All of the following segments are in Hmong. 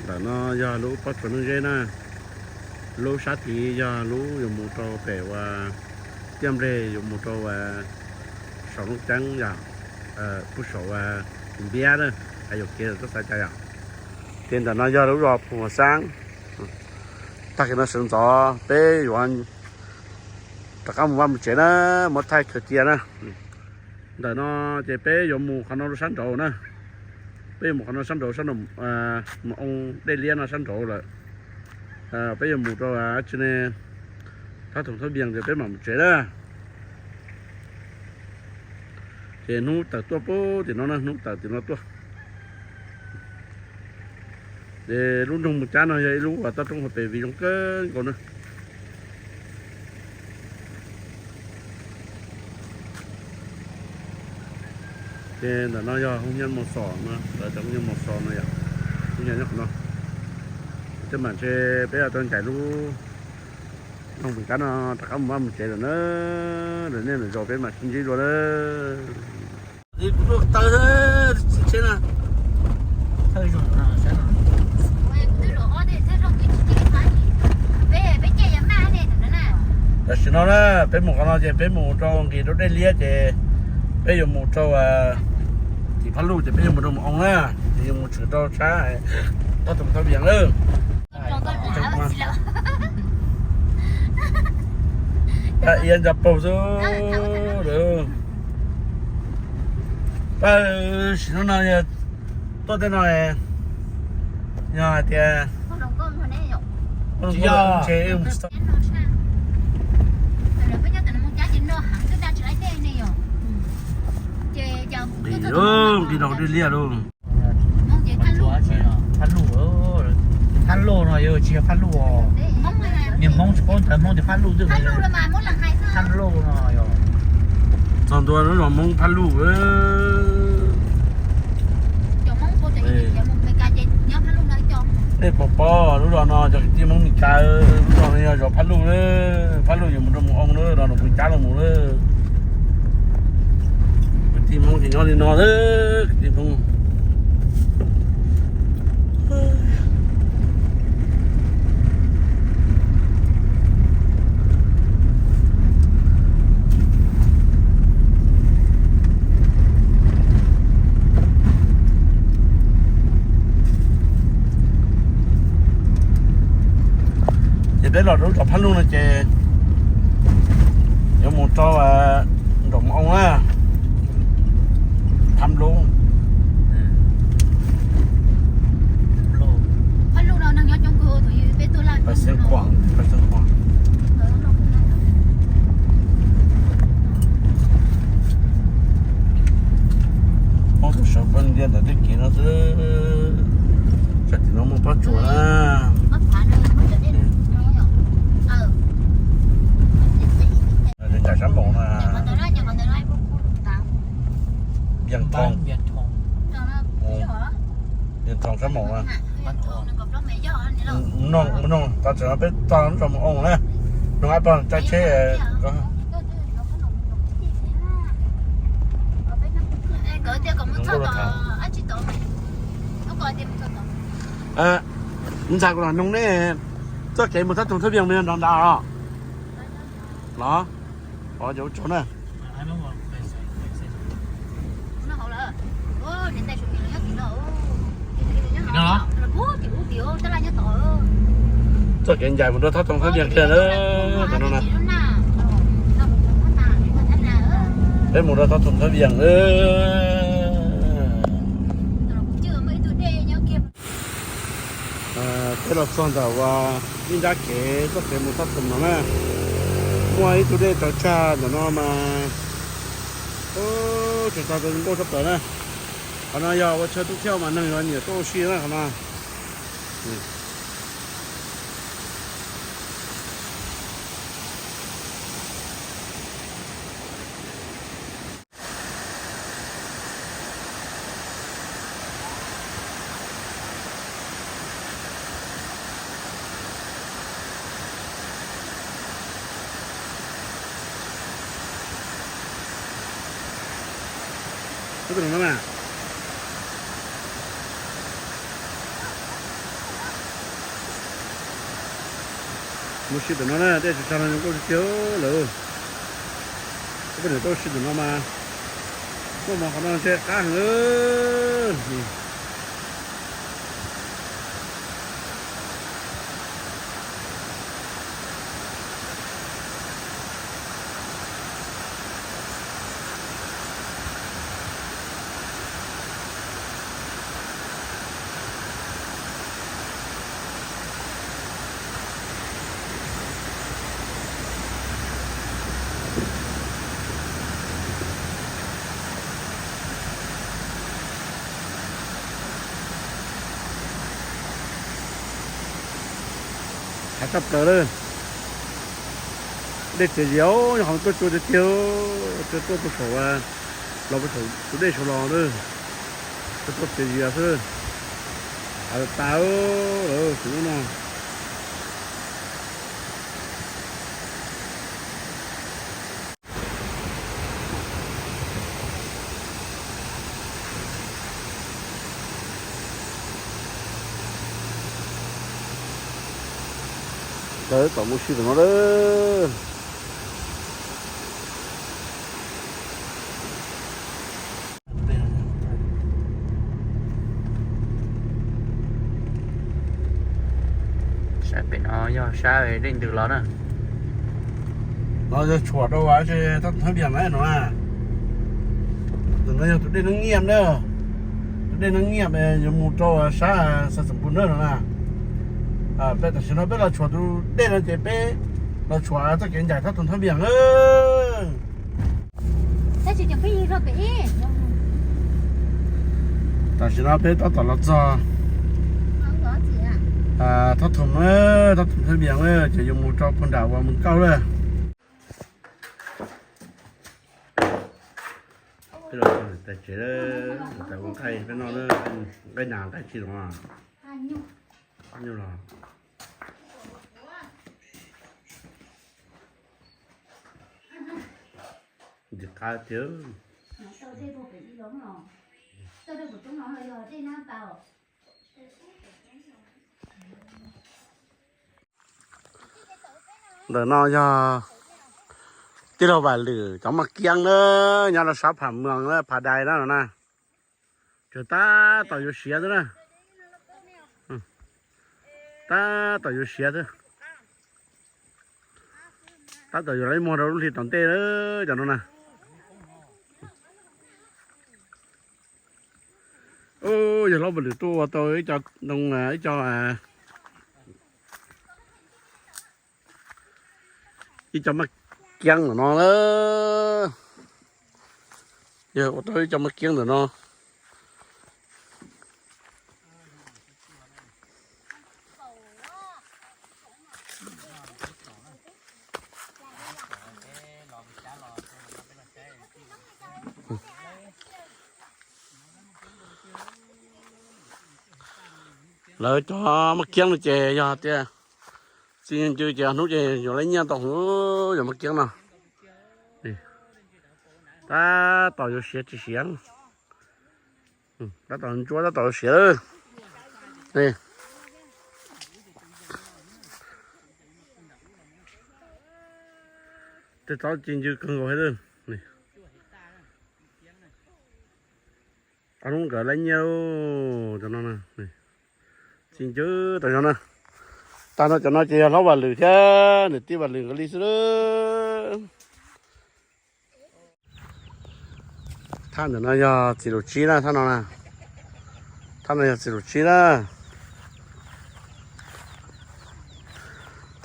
Ntawm no yog lub pob tsuas Neej Zeb na, lub sab tid yog lub yuav mus rau pem uas tiaj nplej yuav mus rau uas saum Looj Ceeb yom, puag saum uas Npiab na, hais yuam kev txoj xav cas yom. Ces ntawm no yog lub zos Phu Huam Xaab. Tag kis no sawv ntxov peb yuav rov qab mus vaj mus tsev na, muab thaij khaws cia na. Ntawm no ces peb yuav mus qhov no rau sab nraud na. Peb yuav mus qhov no sab nraud, sab nraud mus oo dej liab no sab nraud lawm. Peb yuav mus rau dab tsi ne, Thab Thoom Thab Vias ces peb mam mus tsev na. Ces hnub tawm tuaj puag tim no na, hnub tawm tim no tuaj. Ces lub nroog Mus Cab no yog ib lub uas toj roob hauv pes viv zoo kawg nkaus na. Ces ntawm no yog hoo nyob Mos Xos no, lawv cov hoo nyob Mos Xos no yom, hoo nyob qhov no. Tej mam ntshe peb yuav tau ncaim lub nroog Mus Cab no rov qab mus vaj mus tsev lawm na, lawm nej lawm zaus peb mam sib ntsib dua na. Kuv tuaj taw tsheb na. Tam sim no na, peb mus qhov no ces peb mus rau nqis rau dej liab ces peb yuav mus rau tim Phab Luj ces peb yuav mus rau Mus Oo na, ces yuav mus tshwm rau sab Thab Thoom Thab Vias lawm. Paj Iab Ntsa Paug xwb lawm. Paj, sim no no yog tuaj tej no, yog hais tias nqis rau dej liaj lauj. Phab Luj no yog tsis yog Phab Luj os. Niag Hmoob tsis paub ntawv Hmoob tias Phab Luj twb Phab Luj no yog. Txog ntua lub zos Hmoob Phab Luj. Nej puas paub lub zos no cov kwv tij Hmoob Mes Kas, lub zos no yog zos Phab Luj na. Phab Luj yuav mus rau Mus Oo na, los rau Phoos Cab los mus na. Kwv tij Hmoob ces nyob li no, kwv tij Hmoob. Ces peb los rau zos Phab Luj no ces yuav mus rau nram Mus Oo na. Phab Luj. Muab tus sawv paj ntiaj ntawm tej kev no xwb. Sab tim no muaj pob tsuas na. Ncaim sab npaum no. Vias Thoo. Vias Thoo sab npaum no. Mus noog, mus noog, tau tseem no peb txog lub zos Mus Oo na. Noog ab pog tsaib tsheb. Ntxhais kuv los noog nej, txoj kev mus Thab Thoom Thab Vias nrov nrad os? Los, ua tsaug na. Txoj kev ncaim mus rau Thab Thoom Thab Vias kiag na, tam no na. Peb mus rau Thab Thoom Thab Vias na. Peb los txog ntawm uas ib nrab kev txoj kev mus Thab Thoom no na. Muaj ib tug dej tsaws tsag ntawm no mas, tseem tau nkauj tshaj plaws na. Qhov no yog ua chaw tub thiab mas neeg yuav nyiam tuaj ua si na qhov no. Koj tus no na. Mus si ntawm no na, dej tsaug tsaug no zoo nkauj tiag tiag lawm. Peb niam tuaj si ntawm no mas, tuaj mov qhov no ntshe qab heev. Hav tshaj plaws lawm. Dej txias zias, nyob qhov tuaj cua tiag tiag, tuaj tuaj puag saum, los puag saum tus dej saud los lawm. Tuaj tuaj txias zias xwb. Hav tas tas lawm tus ub no. Lawv tom mus si ntawm no lawm. Sab pem no yog sab dej ntws los na. No yog tshuam rau thab nthab vias na no na. Tus no yog tus dej Nab Nyiaj na. Tus dej Nab Nyiaj yuav mus rau sab Xav Xeem Npus na no na. Peb tam sim no peb los tshuam tus dej no ces peb los tshuam txoj kev ncaim thab tus nthab vias na. Tam sim no peb tab tom los txog thab thum na, thab thum nthab vias na ces yuav mus rau puag nram uas mus kauj lawm. Peb los txog niam tais tsev, niam tais ua nqaij peb noj, nqaij nas nqaij tsi los, nyuj los. Ntxim qab tiag. Ntawm no yog tij laug Vam Lwm cov maj kiab na, nyob rau sab Pham Moos na, Pham Dais na no na. Tsuas tab tom yuav siav xwb na. Tab tom yuav siav xwb. Tab tom yuav los muag rau lub hli tom ntej cov no na. Yog hlob Vam Lwm tuaj ua tau ib co ntoo, ib co, ib co maj kiab ntawm no na. Yog ua tau ib co maj kiab ntawm no. Lawv cov maj kiab no ces yog tias txi ncw ces hnub ces yuav lawv nyiaj tau hauv cov maj kiab no. Tab tom yuav siav tsis siav. Tab tom ntsuab tab tom yuav siav lawm. Tej tsob ci ncw kawg nkaus thiab. Ob hnub nkawd lawv nyiaj cov no na. Txi ncw tau cov no. Tag no cov no ces yog hlob Vam Lwm thiab niam tij Vam Lwm nkawd li xwb. Thaj ntawm no yog txiv Lus Tsib na, thaj no na. Thaj no yog txiv Lus Tsib na.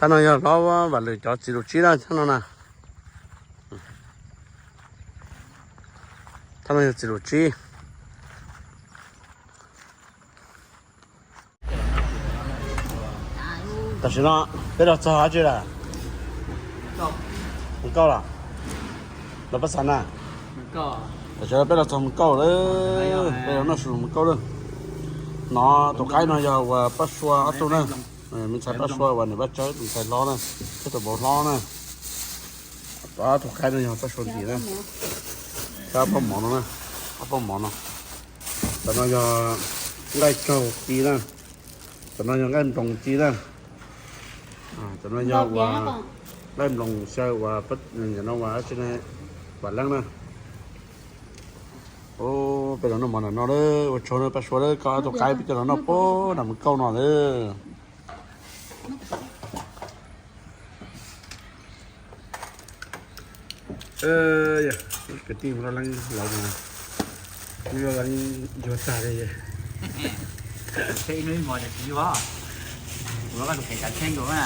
Thaj no yog hlob Vam Lwm cov txiv Lus Tsib na, thaj no na. Thaj no yog txiv Lus Tsib. Tam sim no peb los txog dab tsi lawm? Mus kauj los? Los pab xav na. Tam sim no peb los txog mus kauj lawm, peb los noj su mus kauj lawm. No tus qaib no yog uas Paj Sua ob tug na, me ntxhais Paj Sua uas niam Vaj Tsawb tus ntxhais hlob na, thiab tus vauv hlob na. Ob tug qaib no yog Paj Sua ntim na. Thiab ob pab mov no na, ob pab mov no. Cov no yog nqaij tsaug ci na, cov no yog nqaij nploos ci na. Cov no yog ua laij nploos xyaw uas no ua tsi ne, vam leeb na. Peb los noj mov ntawm no lawm, ua tsaug na Paj Suav lawm, koj tus qaib peb coj los noj puag nram Mus Kauj no lawm. Kwv tij, mus loj leeb laus mas, mus loj leeb yuav tag li. Ib hnub ib hmo ces tsis yuav, kuv los koj tus qhev tsav tsheb nkaus na.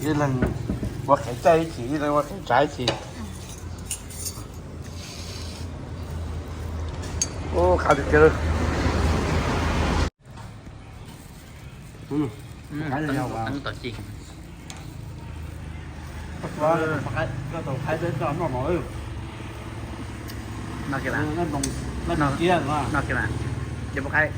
Ib leeg ua qhev caij ib chim, ib leeg ua qhev tsav ib chim. Ub, qab tiag tiag. Koj tus qaib peb coj noj mov. No kiag mas, no kiag mas, cov poj qaib.